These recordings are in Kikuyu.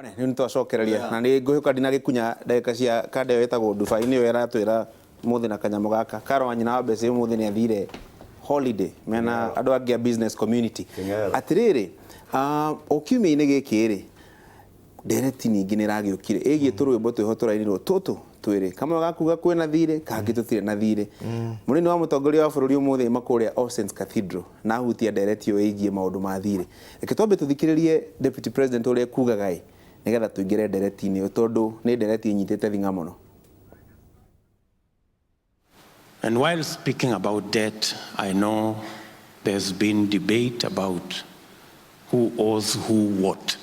One, rĩu nĩtwacokereria na nĩ ngũhĩũka ndinagĩkunya ndagĩka cia kanda ĩyo ĩtagwo Dubai, nĩyo ĩratwĩra mũthĩ na kanyamũ gaka. Karo wa nyina wa mbeca ũmũthĩ nĩ athire holiday mena andũ angĩ a business community. Kĩng'ero. Atĩrĩrĩ, o kiumia-inĩ gĩkĩ rĩ, ndereti ningĩ nĩ ĩragĩũkire ĩgiĩ tũrwĩmbo twĩho tũrainirwo tũtũ twĩrĩ, kamwe gakuga kwĩna thirĩ, kangĩ tũtirĩ na thirĩ. Mũnini wa mũtongoria wa bũrũri ũmũthĩ aima kũrĩa All Saints Cathedral na ahutia ndereti ĩyo ĩgiĩ maũndũ ma thirĩ. Reke twambe tũthikĩrĩrie Deputy President ũrĩa ekugaga ĩ, nĩgetha tũingĩre ndereti-inĩ ĩyo tondũ nĩ ndereti ĩnyitĩte thing'a mũno. And while speaking about debt, I know there's been debate about who owes who what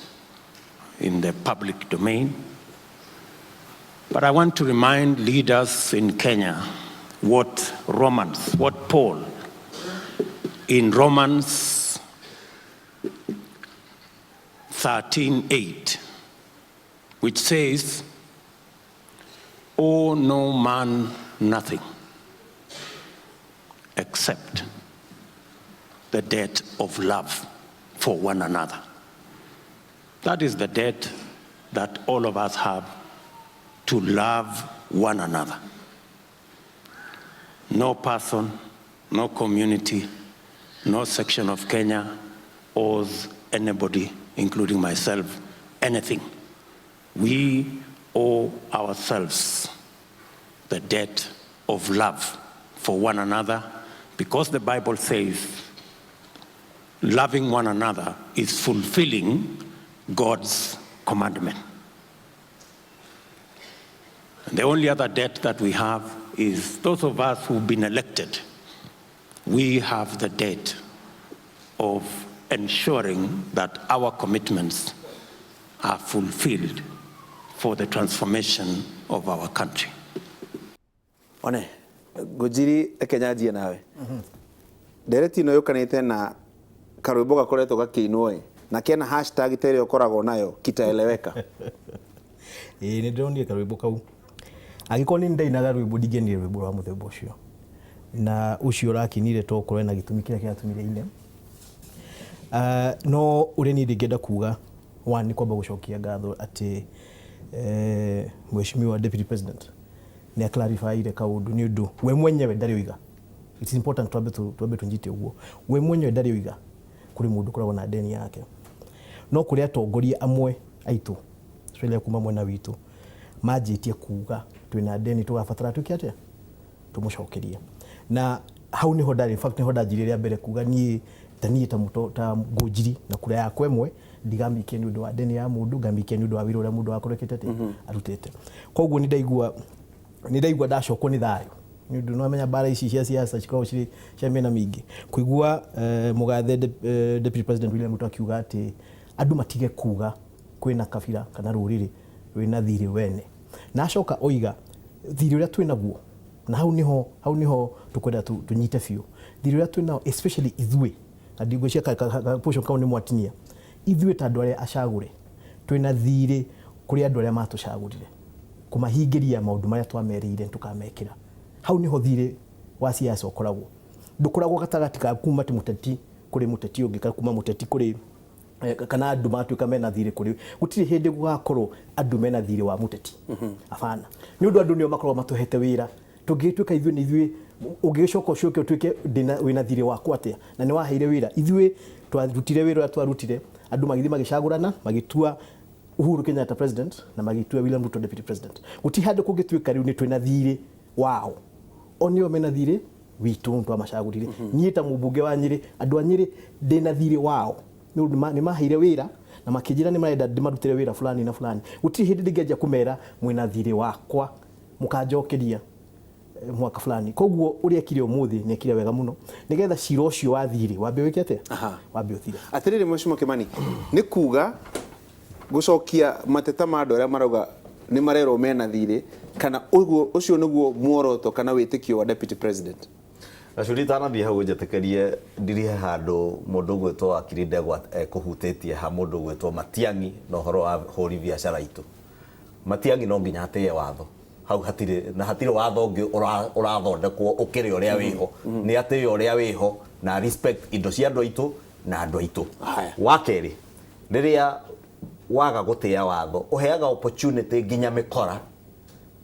in the public domain. But I want to remind leaders in Kenya what Romans, what Paul in Romans 13:8, which says, owe no man nothing except the debt of love for one another. That is the debt that all of us have, to love one another. No person, no community, no section of Kenya owes anybody, including myself, anything. We owe ourselves the debt of love for one another, because the Bible says loving one another is fulfilling God's commandment. And the only other debt that we have is those of us who've been elected. We have the debt of ensuring that our commitments are fulfilled for the transformation of our country. One, Ngũnjiri, reke nyanjie nawe. Ndereti ĩno yũkanĩte na karwĩmbo gakoretwo gakĩinwo ĩ, na kena hashtag ta ĩrĩa ũkoragwo nayo kitaeleweka. Ĩĩ, nĩ ndĩronire karwĩmbo kau. Angĩkorwo nĩ ndainaga rwĩmbo, ndingĩainire rwĩmbo rwa mũthemba ũcio. Na ũcio ũrakinire to ũkorwo na gĩtũmi kĩrĩa kĩratũmire ine. No ũrĩa niĩ ndingĩenda kuga, one, nĩ kwamba gũcokia ngatho atĩ Mheshimiwa Deputy President nĩ aclarifyire kaũndũ, nĩ ũndũ we mwenyewe ndarĩ oiga. It's important twambe tũnyite ũguo. We mwenyewe ndarĩ oiga kũrĩ mũndũ ũkoragwo na ndeni yake. No kũrĩ atongoria amwe aitũ, especially kuma mwena witũ, manjĩtie kuga twĩna ndeni tũgabatara twĩke atĩa? Tũmũcokerie. Na hau niho ndarĩ, in fact niho ndanjirie rĩa mbere kuga niĩ ta niĩ ta mũto, ta Ngũnjiri na kura yakwa ĩmwe ndigamikia nĩ ũndũ wa ndeni ya mũndũ, ngamikia nĩ ũndũ wa wĩra ũrĩa mũndũ akorwo ekĩte atĩa? Arutĩte. Koguo nĩ ndaigua ndacokwo nĩ thayũ, nĩ ũndũ nĩwamenya mbara ici cia siasa cikoragwo cirĩ cia mĩena mĩingĩ. Kũigua mũgathe Deputy President William Ruto akiuga atĩ andũ matige kuga kwĩna kabira kana rũrĩrĩ rwĩna thirĩ wene, na acoka oiga thirĩ ũrĩa twĩnaguo, na hau niho tũkwenda tũnyite biũ thirĩ ũrĩa twĩnao, especially ithuĩ, na ndigwĩciria portion kau nĩ mwatinia, ithuĩ ta andũ arĩa acagũre twĩna thirĩ kũrĩ andũ arĩa matũcagũrire, kũmahingĩria maũndũ marĩa twamerĩire tũkamekĩra. Hau niho thirĩ wa siasa ũkoragwo, ndũkoragwo gatagatĩ ka kuma ti mũteti kũrĩ mũteti ũngĩ, kana kuma mũteti kũrĩ kana andũ matuĩka mena thirĩ kũrĩ, gũtirĩ hĩndĩ gũgakorwo andũ mena thirĩ wa mũteti, abana, nĩ ũndũ andũ nĩo makoragwo matũhete wĩra. Tũngĩgĩtuĩka ithuĩ nĩ ithuĩ, ũngĩgĩcoka ũcoke ũtuĩke wĩna thirĩ wakwa atĩa na nĩ waheire wĩra? Ithuĩ twarutire wĩra ũrĩa twarutire, andũ magĩthiĩ magĩcagũrana, magĩtua Uhuru Kenyatta president na magĩtua William Ruto deputy president. Gũtirĩ handũ kũngĩtuĩka rĩu nĩ twĩna thirĩ wao, o nĩo mena thirĩ witũ, twamacagũrire. Niĩ ta mũmbunge wa Nyĩrĩ, andũ a Nyĩrĩ ndĩna thirĩ wao, nĩ ũndũ nĩ maheire wĩra na makĩnjĩra nĩ marenda ndĩmarutĩre wĩra fulani na fulani. Gũtirĩ hĩndĩ ndingĩanjia kũmera mwĩna thirĩ wakwa, mũkanjokeria mwaka fulani. Koguo ũrĩa ekire ũmũthĩ nĩ ekire wega mũno, nĩgetha cira ũcio wa thirĩ wambe wĩke atĩa? Wambe ũthire. Atĩrĩrĩ, Mheshimiwa Kimani, nĩ kuga gũcokia mateta ma andũ arĩa marauga nĩ marerwo mena thirĩ, kana ũguo ũcio nĩguo muoroto kana wĩtĩkio wa Deputy President? Gacuri, itanathiĩ hau, njĩtĩkĩrie ndirihe handũ mũndũ ũgwĩtwo wakiri Ndegwa ekũhutĩtie ha mũndũ ũgwĩtwo Matiang'i na ũhoro wa hũri biacara itũ. Matiang'i no nginya atĩe watho hau, hatirĩ na hatirĩ watho ũngĩ ũrathondekwo ũkĩrĩ ũrĩa wĩho. Nĩ atĩe ũrĩa wĩho na respect indo cia andũ aitũ na andũ aitũ. Haya. Wa kerĩ, rĩrĩa Waga gũtĩa watho ũheaga opportunity nginya mĩkora,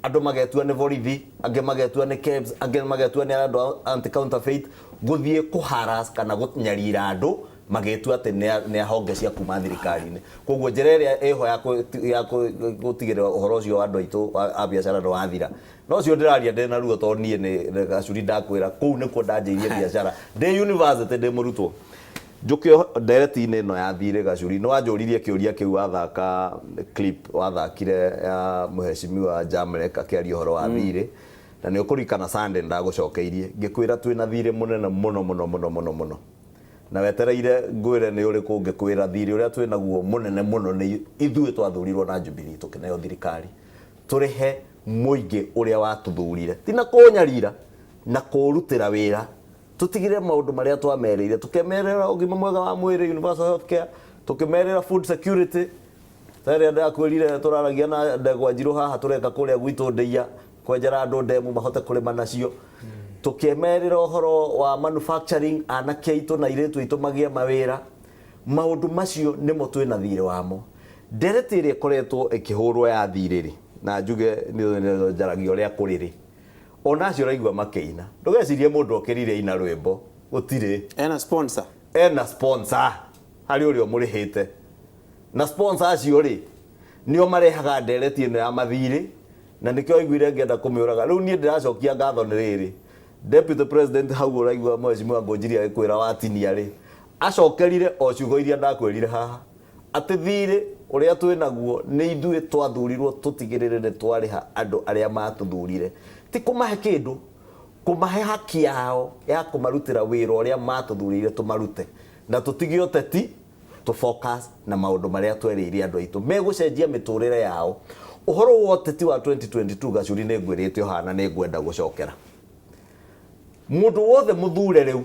andũ magetua nĩ borithi, angĩ magetua nĩ KEBS, angĩ magetua nĩ andũ a anti counterfeit, gũthiĩ kũharas kana gũnyarira andũ magĩtua atĩ nĩ a honge cia kuma thirikari-inĩ. Koguo njĩra ĩrĩa ĩho ya gũtigĩrĩra ũhoro ũcio wa andũ aitũ a biacara nĩ wathira, no ũcio ndĩraria ndĩ na ruo, tondũ niĩ nĩ Gacuri ndakwĩra kũu nĩkuo ndanjĩirie biacara ndĩ university ndĩ mũrutwo. Njuke ndereti-inĩ ĩno ya thirĩ, Gacuri, nĩ wanjũririe kĩũria kĩu wathaka clip wathakire ya mũhecimiwa Jamlek akĩaria ũhoro wa thirĩ, na nĩ ũkũririkana Sunday ndagũcokeirie ngĩkwĩra twĩna thirĩ mũnene mũno mũno mũno mũno mũno, na wetereire ngwĩre nĩ ũrĩkũ. Ngĩkwĩra thirĩ ũrĩa twĩ naguo mũnene mũno nĩ ithuĩ twathurirwo na Jubilee, tũkĩneo thirikari tũrĩhe mũingĩ ũrĩa watũthurire, ti na kũnyarira na kũrutĩra wĩra, tũtigire maũndũ marĩa twamerĩire, tũkemerera ũgima mwega wa mwĩrĩ, universal health care, tũkĩmerĩra food security ta ĩrĩa ndakwĩrire tũraragia na ndegwa njirũ haha, tũreka kũrĩa gwitũ ndĩia kwenjera andũ ndemu mahote kũrĩma nacio, tũkĩmerĩra ũhoro wa manufacturing, anake aitũ na airĩtu aitũ magĩe mawĩra. Maũndũ macio nĩmo twĩna thirĩ wamo. Ndereti ĩrĩa ĩkoretwo ĩkĩhũrwo ya thirĩ rĩ, na njuge nĩ njaragia ũrĩa kũrĩ rĩ, ona acio ũraigua makĩina, ndũgecirie mũndũ okĩrire ina rwĩmbo, gũtirĩ. Ena sponsor. Ena sponsor harĩ ũrĩa ũmũrĩhĩte, na sponsor acio rĩ, nĩo marehaga ndereti ĩno ya mathirĩ, na nĩkĩo aiguire ngĩenda kũmĩũraga. Rĩu niĩ ndĩracokia ngatho nĩ rĩrĩ, Deputy President hau ũraigua mheshimiwa Ngũnjiri agĩkwĩra watinia rĩ, acokerire o ciugo iria ndakwĩrire haha, atĩ thirĩ ũrĩa twĩ naguo nĩ ithuĩ twathurirwo tũtigĩrĩre nĩ twarĩha andũ arĩa matũthurire, ti kũmahe kĩndũ, kũmahe haki yao ya kũmarutĩra wĩra ũrĩa matũthurĩire tũmarute, na tũtige ũteti, tũ focus na maũndũ marĩa twerĩire andũ aitũ megũcenjia mĩtũrĩre yao. Ũhoro wa ũteti wa 2022, Gacuri, nĩ ngwĩrĩte ũhana, nĩ ngwenda gũcokera mũndũ wothe mũthure rĩu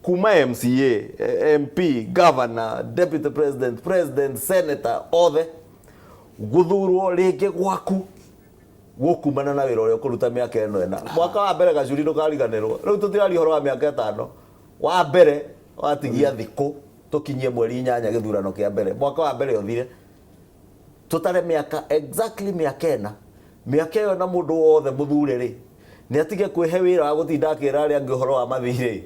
kuma MCA, MP, governor, deputy president, president, senator, othe, guthurwo rĩngĩ gwaku gũkumana na wĩra ũrĩa ũkũruta mĩaka ĩno ĩna. Mwaka wa mbere, Gacuri, ndũkariganĩrwo, rĩu tũtiraria ũhoro wa mĩaka 5 wa mbere, watigia thikũ tũkinyie mweri 8 gĩthurano kĩa mbere, mwaka wa mbere ũthire, tũtare mĩaka exactly mĩaka 4. Mĩaka ĩyo na mũndũ wothe mũthure rĩ, nĩ atige kwĩhe wĩra wa gũtinda akĩra arĩa angĩ ũhoro wa mathirĩ,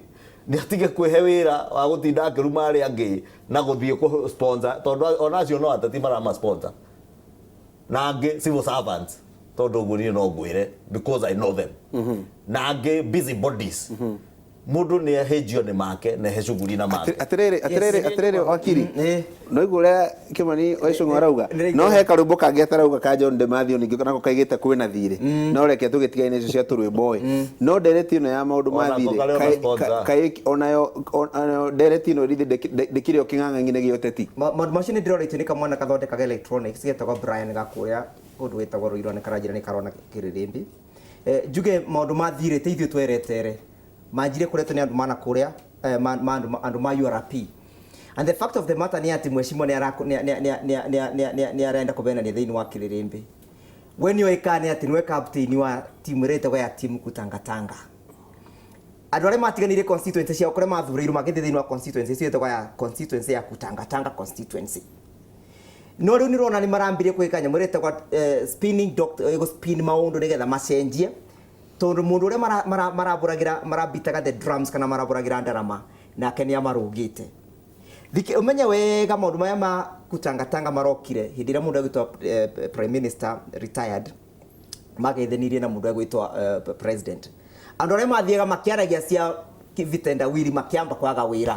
nĩ atige kwĩhe wĩra wa gũtinda akĩruma arĩa angĩ na gũthiĩ kũ sponsor, tondũ ona acio no ateti marama sponsor na angĩ civil servants, tondũ ũguo niĩ no ngwĩre because I know them, na angĩ busy bodies. Mũndũ nĩ ahĩnjio nĩ make na ehe shughuli na make. Atirĩrĩ, atirĩrĩ, atirĩrĩ, wakiri, no igua ũrĩa Kimani wa Ichung'wa arauga? Nĩraigua. No he karwĩmbo kangĩ atarauga ka John de Mathew ningĩ nako kaigĩte kwĩna thirĩ, no reke tũgĩtigane icio cia tũrwĩmbo ĩ, no ndereti ĩno ya maũndũ ma Onako thirĩ karĩ ona sponsor. Kaĩ onayo ndereti ĩno rĩthĩ ndĩkĩrĩ o kĩng'ang'a-inĩ gĩa ũteti? Maũndũ macio nĩ ndĩroretio nĩ kamwana kathondekaga electronics getagwo Brian gakũrĩa kũndũ gwĩtagwo Rũirũ, nĩ karanjĩra nĩ karona kĩrĩrĩmbi. Njuge maũndũ ma thirĩ ti ithuĩ tweretere, manjire kũretwo nĩ andũ mana kũrĩa andũ ma URP, and the fact of the matter nĩ atĩ mheshimiwa nĩ arenda kũvenania thĩinĩ wa kĩrĩrĩmbĩ. We nĩ oĩkaga nĩ atĩ nĩwe captain wa timu ĩrĩa ĩtagwo ya timu kutangatanga. Andũ arĩa matiganĩire constituency ciao kũrĩa mathurĩirwo magĩthiĩ thĩinĩ wa constituency icio ĩtagwo ya constituency ya kutangatanga constituency, no rĩu nĩ ũrona nĩ marambirie gwĩka nyamũ ĩrĩa ĩtagwo spinning doctor, gũspin maũndũ nĩgetha macenjie, tondũ mũndũ ũrĩa marabũragĩra, marabitaga the drums kana marabũragĩra ndarama nake nĩ amarũngĩte. Thike ũmenye wega maũndũ maya ma kutangatanga marokire hĩndĩ ĩrĩa mũndũ agwĩtwo prime minister retired mageithanirie na mũndũ agwĩtwo president. Andũ arĩa mathiaga makĩaragia cia vitendawili makĩamba kwaga wĩra.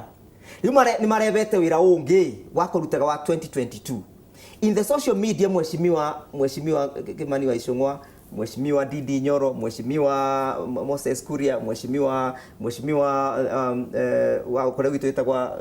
Rĩu nĩ marebete wĩra ũngĩ wa kũrutaga wa 2022 in the social media. Mheshimiwa Kimani wa Ichung'wa, Mheshimiwa Ndindi Nyoro, Mheshimiwa Moses Kuria, Mheshimiwa wa kũrĩa gwitũ wĩtagwa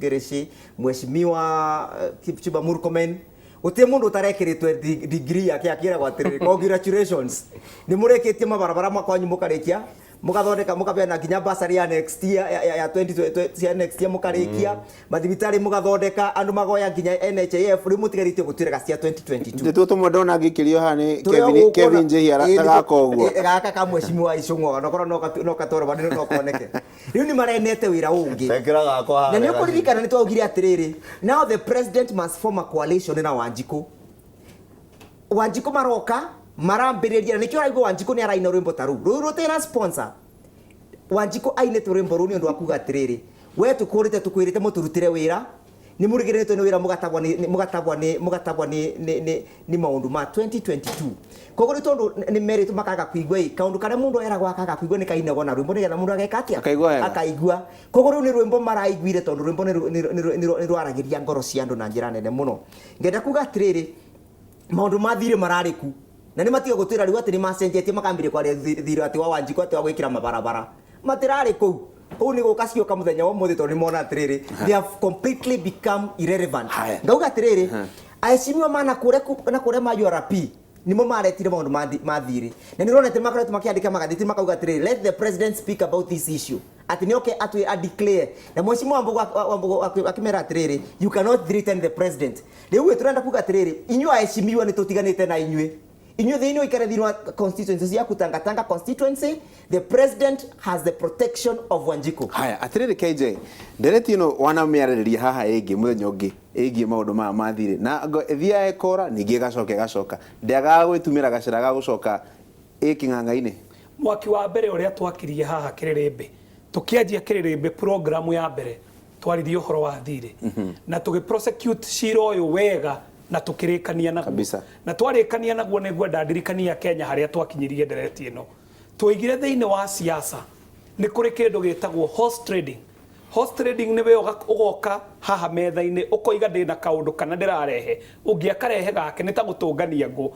Ngĩrĩci, Mheshimiwa Kipchumba Murkomen, gũtirĩ mũndũ ũtarekĩrĩtwe degree yake akĩragwo atĩrĩrĩ, "Congratulations, nĩ mũrĩkĩtie mabarabara makwanyu mũkarĩkia." Mugathondeka, mukabeana nginya bursary ya next year, ya 2020 ya next year, mukarikia mathibitari, mugathondeka andu magoya nginya NHIF. Riu mutigarĩtie gũtwĩra cia 2022. Nĩtuo tũmwe ndona ngĩkĩrio haha nĩ Kevin, Kevin Njihia tagaka ũguo. Gaka ka mheshimiwa Icũng'wa onokorwo no katwaro manene no koneke. Rĩu nĩ marenete wĩra ũngĩ. Ekĩra gakwa. Na nĩ ũkũririkana nĩ twaugire atĩrĩrĩ, now the president must form a coalition na Wanjikũ. Wanjikũ maroka marambĩrĩria, na nĩkĩo ũraigua Wanjikũ nĩ araina rwĩmbo ta rũu rũu rũtarĩ na sponsor. Wanjikũ ainĩte rwĩmbo rũu nĩ ũndũ wa kuga atĩrĩrĩ, we tũkũrĩte, tũkwĩrĩte mũtũrutĩre wĩra, nĩ mũrigĩrĩtwo nĩ wĩra, mũgatagwo nĩ mũgatagwo nĩ mũgatagwo nĩ maũndũ ma 2022. Koguo nĩ tondũ nĩ merĩtwo makaga kũigua ĩ kaũndũ karĩa mũndũ eragwo akaga kũigua nĩ kainagwo na rwĩmbo nĩgetha mũndũ ageka atĩa? Akaigua wega. Akaigua. Koguo rũu nĩ rwĩmbo maraiguire, tondũ rwĩmbo nĩ rwaragĩria ngoro cia andũ na njĩra nene mũno. Ngenda kuga atĩrĩrĩ, maũndũ ma thirĩ mararĩ ku na nĩ matiga gũtwĩra rĩu atĩ nĩ macenjetie, makambĩrĩria kwaria thirĩ atĩ wa Wanjikũ, atĩ wa gwĩkĩra mabarabara matirarĩ kũu. Kũu nĩ gũka cioka mũthenya wa ũmũthĩ, tondũ nĩ mona atĩrĩrĩ, they have completely become irrelevant. Haya. Ngauga atĩrĩrĩ, aheshimiwa mana kũrĩa na kũrĩa ma URP nĩmo maretire maũndũ ma thirĩ, na nĩ ũrona atĩ makoretwo makĩandĩka magathĩti makauga atĩrĩrĩ, let the president speak about this issue, atĩ nĩ oke atwĩ a declare. Na mheshimiwa Wambugu akĩmera atĩrĩrĩ, you cannot threaten the president. Rĩu ĩ tũrenda kuga atĩrĩrĩ, inyuĩ aheshimiwa nĩ tũtiganĩte na inyuĩ thĩinĩ ũikare thĩinĩ wa constituency ciaku. Tangatanga constituency, the president has the protection of Wanjiku. Haya, atĩrĩrĩ KJ, ndereti ĩno wanamĩarĩrĩria haha ĩngĩ mũthenya ũngĩ ĩgiĩ maũndũ maya ma thirĩ, na ĩthiaga ĩkora, ningĩ ĩgacoka ĩgacoka, ndĩagaga gwĩtumĩra gacĩra ga gũcoka ĩ kĩng'ang'a-inĩ. Mwaki wa mbere ũrĩa twakirie haha Kĩrĩrĩmbĩ, tũkĩanjia Kĩrĩrĩmbĩ programu ya mbere, twaririe ũhoro wa thirĩ na tũgĩ prosecute cira ũyũ wega na tũkĩrĩkania naguo. Kabisa. Na twarĩkania naguo, nĩ ngwenda ndirikania Kenya harĩa twakinyirie ndereti ĩno. Twoigire thĩinĩ wa siasa nĩ kũrĩ kĩndũ gĩtagwo horse trading. Horse trading nĩ we ũgoka haha metha-inĩ ũkoiga ndĩna kaũndũ kana ndĩrarehe, ũngĩ akarehe gake, nĩ ta gũtũngania ngũ,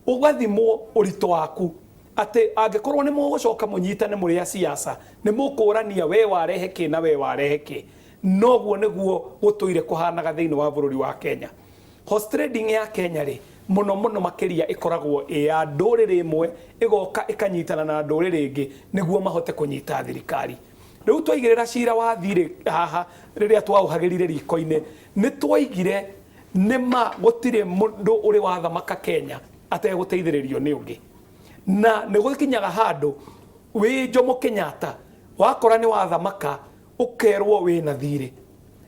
ũgathimwo ũritũ waku, atĩ angĩkorwo nĩ mũgũcoka mũnyitane mũrĩ a siasa, nĩ mũkũrania we warehe kĩ na we warehe kĩ. Noguo nĩguo gũtũire kũhanaga thĩinĩ wa bũrũri wa Kenya. Horse trading ya Kenya rĩ, mũno mũno makĩria ĩkoragwo ĩ ya ndũrĩrĩ ĩmwe ĩgoka ĩkanyitana na ndũrĩrĩ ĩngĩ nĩguo mahote kũnyita thirikari. Rĩu twaigĩrĩra cira wa thirĩ haha, rĩrĩa twaũhagĩrire riko-inĩ, nĩ twoigire nĩ ma gũtirĩ mũndũ ũrĩ wathamaka Kenya ategũteithĩrĩrio nĩ ũngĩ, na nĩ gũkinyaga handũ wĩ Jomo Kenyatta wakora nĩ wathamaka ũkerwo wĩna thirĩ.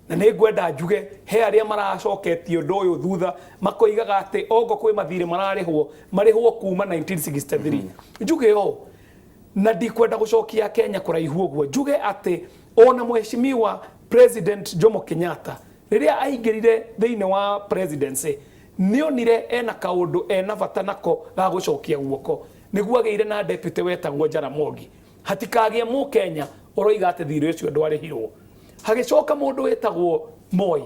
Na nĩ ngwenda njuge he arĩa maracoketie ũndũ ũyũ thutha, makoigaga atĩ ongo kwĩ mathirĩ mararĩhwo, marĩhwo kuma 1963. Njuge ũũ, na ndikwenda gũcokia Kenya kũraihu ũguo, njuge atĩ ona mheshimiwa President Jomo Kenyatta rĩrĩa aingĩrire thĩinĩ wa presidency, nĩonire ena kaũndũ ena bata nako ga gũcokia guoko, nĩguo agĩire na deputy wetagwo Jaramogi, hatikagĩe mũkenya ũroiga atĩ thirĩ ũcio ndwarĩhirwo. Hagĩcoka mũndũ wĩtagwo Moi.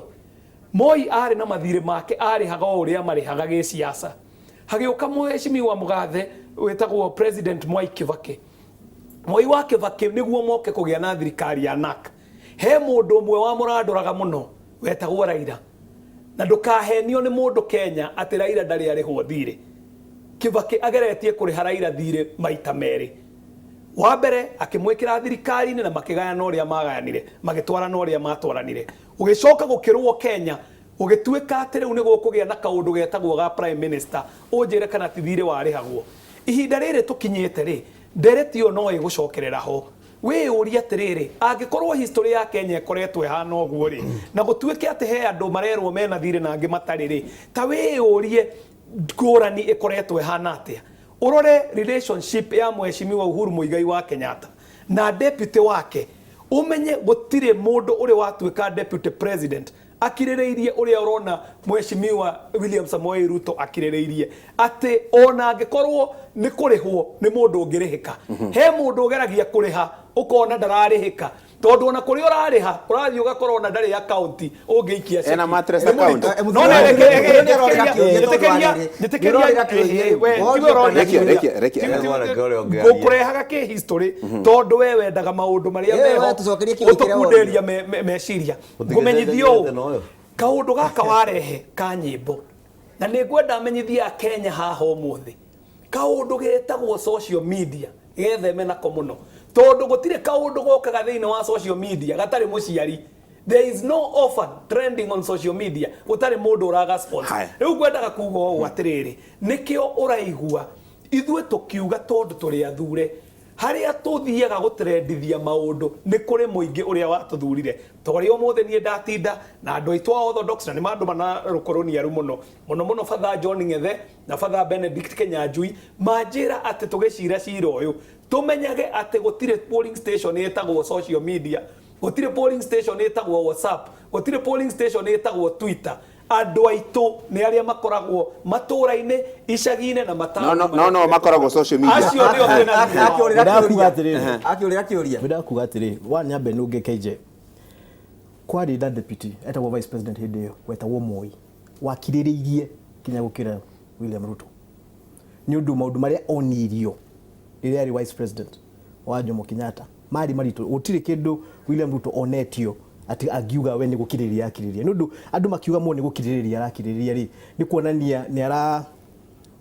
Moi arĩ na mathirĩ make, arĩhaga o ũrĩa marĩhaga gĩciaca. Hagĩũka mheshimiwa mũgathe wĩtagwo President Mwai Kibaki. Moi wa Kibaki nĩguo moke kũgĩa na thirikari ya NARC, he mũndũ ũmwe wamũrandũraga mũno wetagwo Raila. Na ndũkahenio nĩ mũndũ Kenya atĩ Raila ndarĩ arĩhwo thirĩ. Kibaki ageretie kũrĩha Raila thirĩ maita merĩ. Wa mbere akĩmwĩkĩra thirikari-inĩ na makĩgayana ũrĩa magayanire, magĩtwarana ũrĩa matwaranire. Gũgĩcoka gũkĩrwo Kenya, gũgĩtuĩka atĩ rĩu nĩ gũkũgĩa na kaũndũ getagwo ga prime minister. Ũnjĩre kana ti thirĩ warĩhagwo. Ihinda rĩrĩ tũkinyĩte rĩ, ndereti ĩyo no ĩgũcokerera ho. Wĩyũrie atĩrĩrĩ, angĩkorwo history ya Kenya ĩkoretwo ĩhana ũguo rĩ, na gũtuĩke atĩ he andũ marerwo mena thirĩ na angĩ matarĩ rĩ, ta wĩyũrie ngũrani ĩkoretwo ĩhana atĩa. Ũrore relationship ya mheshimiwa Uhuru Muigai wa Kenyatta na deputy wake, ũmenye gũtirĩ mũndũ ũrĩ watuĩka deputy president akirĩrĩirie ũrĩa ũrona mheshimiwa William Samoei Ruto akirĩrĩirie, atĩ ona angĩkorwo nĩ kũrĩhwo nĩ mũndũ ũngĩrĩhĩka, he mũndũ ũgeragia kũrĩha ũkona ndararĩhĩka, tondũ ona kũrĩa ũrarĩha ũrathiĩ ũgakora ona ndarĩ akaunti ũngĩikia Ena ceki. mattress Nĩ mũritũ. account. No na njĩtĩkĩria njĩtĩkĩria, we tiwe ũroria Rekia, kĩũria. rekia, rekia. Reke ũrĩa ũngĩ arie. Ngũkũrehaga kĩ history, tondũ we wendaga maũndũ marĩa Eh, meho we tũcokerie kĩũria kĩrĩa ũtũkunderia meciria. Ngũmenyithia Ũtigĩcenjanĩte na ũũ, ũyũ. kaũndũ gaka warehe ka nyĩmbo, na nĩ ngwenda menyithia Kenya haha ũmũthĩ kaũndũ getagwo social media getheme nako mũno, Tondu gutire kaundu gokaga thiini wa social media gatari muciari. There is no orphan trending on social media gutari mundu uraga sponsor. Haya. Riu ngwendaga kuga ũũ atĩrĩrĩ, nĩkĩo ũraigua ithuĩ tũkiuga tondũ tũrĩ athure harĩa tũthiaga gũtrendithia maũndũ nĩ kũrĩ mũingĩ ũrĩa watũthurire. Ta ũrĩa ũmũthĩ niĩ ndatinda na andũ aitũ a Orthodox na nĩ mandũma na rũkũrũniaru mũno mũno mũno, Father John Ng'ethe na Father Benedict Kenyanjui manjĩra atĩ tũgĩcira cira ũyũ tũmenyage atĩ gũtirĩ polling station ĩtagwo social media, gũtirĩ polling station ĩtagwo WhatsApp, gũtirĩ polling station ĩtagwo Twitter. Andũ aitũ nĩ arĩa makoragwo matũũra-inĩ, icagi-inĩ na mataũni. No makoragwo social media. Acio nĩo twĩna thirĩ wao. Akĩũrĩra Ndakuga kĩũria. atĩrĩrĩ. Akĩũrĩra kĩũria. Ndakuga atĩrĩ, wa nyambe nũnge KJ kwarĩ na deputy etagwo vice president hĩndĩ ĩyo wetagwo Moi, wakirĩrĩirie kinya gũkĩra William Ruto nĩ ũndũ maũndũ marĩa onirio rĩrĩa arĩ vice president wa Jomo Kenyatta marĩ maritũ. Gũtirĩ kĩndũ William Ruto onetio atĩ angiuga we nĩ gũkirĩrĩria akirĩrĩria, nĩ ũndũ andũ makiuga mo nĩ gũkirĩrĩria arakirĩrĩria rĩ, nĩ kuonania nĩ ara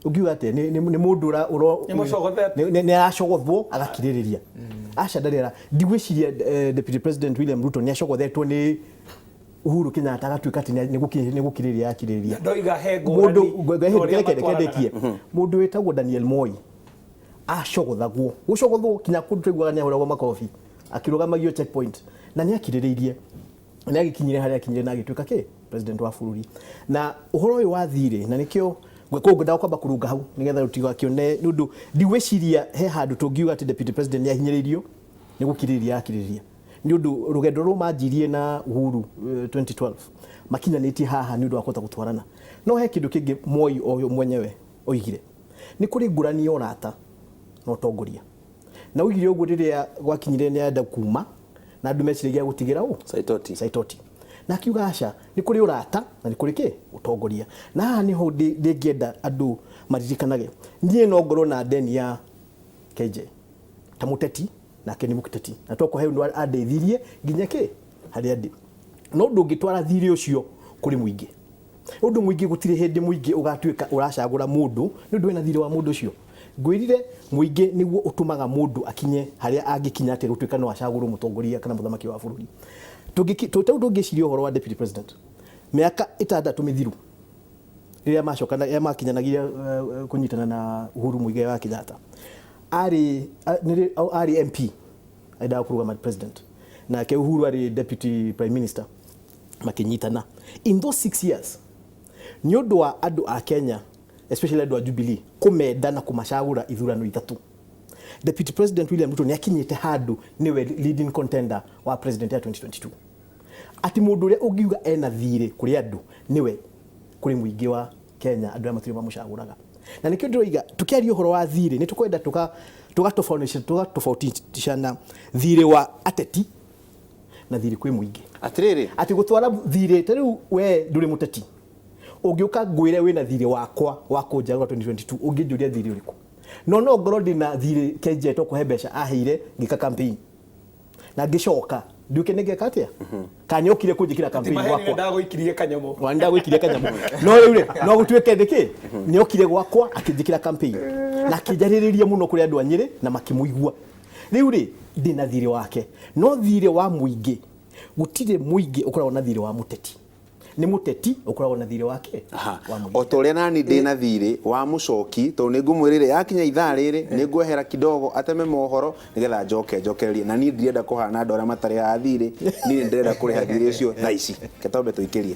ũngiuga atĩa, nĩ mũndũ Nĩ mũcogothete. nĩ aracogothwo agakirĩrĩria. Aca, ndarĩ ara ndigwĩciria deputy president William Ruto nĩ acogothetwo nĩ Uhuru Kenyatta agatuĩka atĩ nĩ gũkirĩrĩria akirĩrĩria. Ndoiga he Mũndũ ngũrani na ũrĩa matwaranaga. ndekie mũndũ wĩtagwo Daniel Moi acogothagwo gũcogothwo kinya kũndũ twaiguaga nĩ ahũragwo makobi akĩrũgamagio checkpoint, na nĩ akirĩrĩirie, nĩ agĩkinyire harĩa akinyire na agĩtuĩka kĩ president wa bũrũri. Na ũhoro ũyũ wa thirĩ, na nĩkĩo koguo ngwendaga kwamba kũrunga hau nĩgetha tũtigakĩone, nĩ ũndũ ndigwĩciria he handũ tũngiuga atĩ deputy president nĩ ahinyĩrĩirio nĩ gũkirĩrĩria akirĩrĩria, nĩ ũndũ rũgendo rũrũ manjirie na Uhuru 2012 makinyanĩtie haha nĩ ũndũ wa kũhota gũtwarana. No he kĩndũ kĩngĩ Moi o mwenyewe oigire, nĩ kũrĩ ngũrani ya ũrata na ũtongoria, na oigire ũguo rĩrĩa gwakinyire nĩ enda kuma na andũ meciragia gũtigĩra ũ Saitoti. Saitoti, na akiuga aca, nĩ kũrĩ ũrata na nĩ kũrĩ kĩ ũtongoria. Na haha nĩho ndĩngĩenda andũ maririkanage, niĩ no ngorwo na ndeni ya KJ ta mũteti, nake nĩ mũteti, na tokorwo he ũndũ andeithirie nginya kĩ harĩa ndĩ, no ndũngĩtwara thirĩ ũcio kũrĩ mũingĩ. Ũndũ mũingĩ gũtirĩ hĩndĩ mũingĩ ũgatuĩka ũracagũra mũndũ nĩ ũndũ wĩna thirĩ wa mũndũ ũcio. Ngwĩrire mũingĩ nĩguo ũtũmaga mũndũ akinye harĩa angĩkinya atĩ gũtuĩka no acagũrwo mũtongoria kana mũthamaki wa bũrũri. Tau ndũngĩciria ũhoro wa deputy president mĩaka 6 mĩthiru rĩrĩa macokana rĩrĩa makinyanagia kũnyitana na Uhuru Muigai wa Kenyatta, arĩ MP endaga kũrũgama president, nake Uhuru arĩ deputy prime minister, makinyitana in those 6 years nĩ ũndũ wa andũ a Kenya, especially andũ a Jubilee, kũmenda na kũmacagũra ithurano 3. Deputy President William Ruto nĩ akinyĩte handũ nĩwe leading contender wa president ya 2022, atĩ mũndũ ũrĩa ũngiuga ena thirĩ kũrĩ andũ nĩwe kũrĩ mũingĩ wa Kenya, andũ arĩa matũire mamũcagũraga. Na nĩkĩo ndĩroiga tũkĩaria ũhoro wa thirĩ nĩ tũkwenda tũgatofautishana thirĩ wa ateti na thirĩ kwĩ mũingĩ. Atĩrĩrĩ, Atĩ gũtwara thirĩ ta rĩu we ndũrĩ mũteti, ũngĩũka ngwĩre wĩna thirĩ wakwa wa kũnjagũra 2022, ũngĩnjũria thirĩ ũrĩkũ? No ngorwo ndĩna thirĩ KJ tokũhe mbeca aheire ngĩka campaign na ngĩcoka nduĩke nĩ ngeka atĩa, kana nĩokire kũnjĩkĩra campaign Mahenire gwakwa ndagũikirie kanyamũ. wa ndagũikirie kanyamũ, no rĩu rĩ, no gũtuĩke nĩkĩ nĩokire gwakwa akĩnjĩkĩra campaign na akĩnjarĩrĩria mũno kũrĩ andũ a Nyĩrĩ na makĩmũigua. Rĩu rĩ, ndĩna thirĩ wake, no thirĩ wa mũingĩ gũtirĩ mũingĩ ũkoragwo na thirĩ wa mũteti, nĩ mũteti ũkoragwo na thirĩ wake Aha. wa mũingĩ. O ta ũrĩa nani ndĩ na thirĩ wa mũcoki, tondũ nĩ ngũmwĩrĩre yakinya ithaa rĩrĩ nĩ ngwehera kidogo ateme mohoro nĩgetha njoke njokererie, na niĩ ndirenda kũhana andũ arĩa matarĩhaga thirĩ, niĩ nĩ ndĩrenda kũrĩha thirĩ ũcio thaa ici. Reke twambe tũikĩrie.